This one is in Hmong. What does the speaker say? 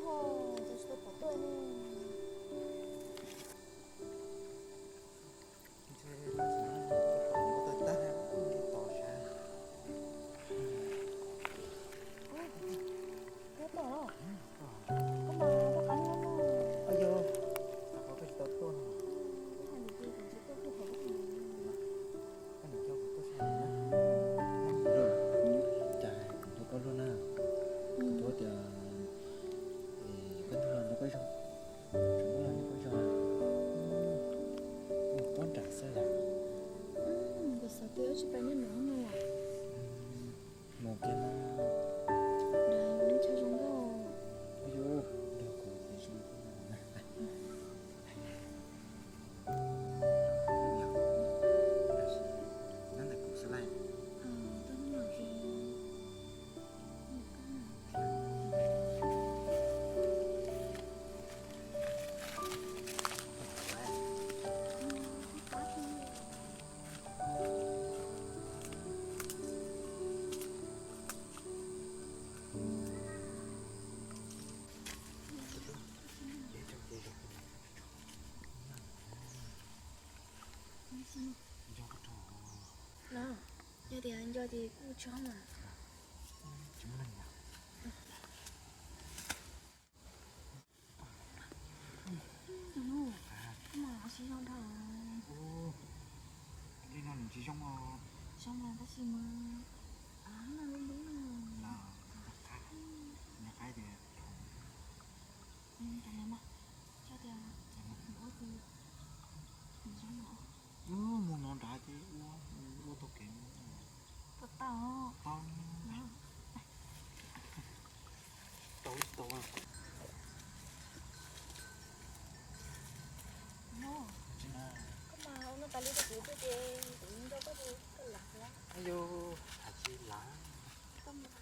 Cov tsis tau pom tuaj ne. Ntshe lawv tsis nyob, tau tag, tos sav. Koj tau los? Koj mas tau qab nyob no. Ayo, qhov koj tsis tau tuaj no. Koj hais lus tias kom tsis tuaj kuj qhov koj niam coj kuv tuaj saib na. Cas kuv nrog koj luaj na. Kuv tuaj tias koj nrog nrog koj zog, nrog koj zog, mus puab nram xwb yom. Kuv xav tias tsis pais nej nov no. Mus kiag no. Nrog chaw zoo nkauj. Yus nrog kuv tias zoo nkauj. Nyob ntawm kuv xwb lauj. No, yog tias nco ces kuj tso mas. Tus nus, koj mas los tsis zoo dhau. Li no nws tsis zoo os. Zoo mas tab sis mas av no lub lub no. Nyob qaib tias, cov niam mas, cov tias nws ua tus nws zoo mas. Mus no nrad ces ua, ua tau kev. Tau tau. Tau tsis tau. Koj mas ua no tas li rau kuv thiab ces kuv nco koj ces koj lam xwb. Ayo, hais tsis lam. Koj mus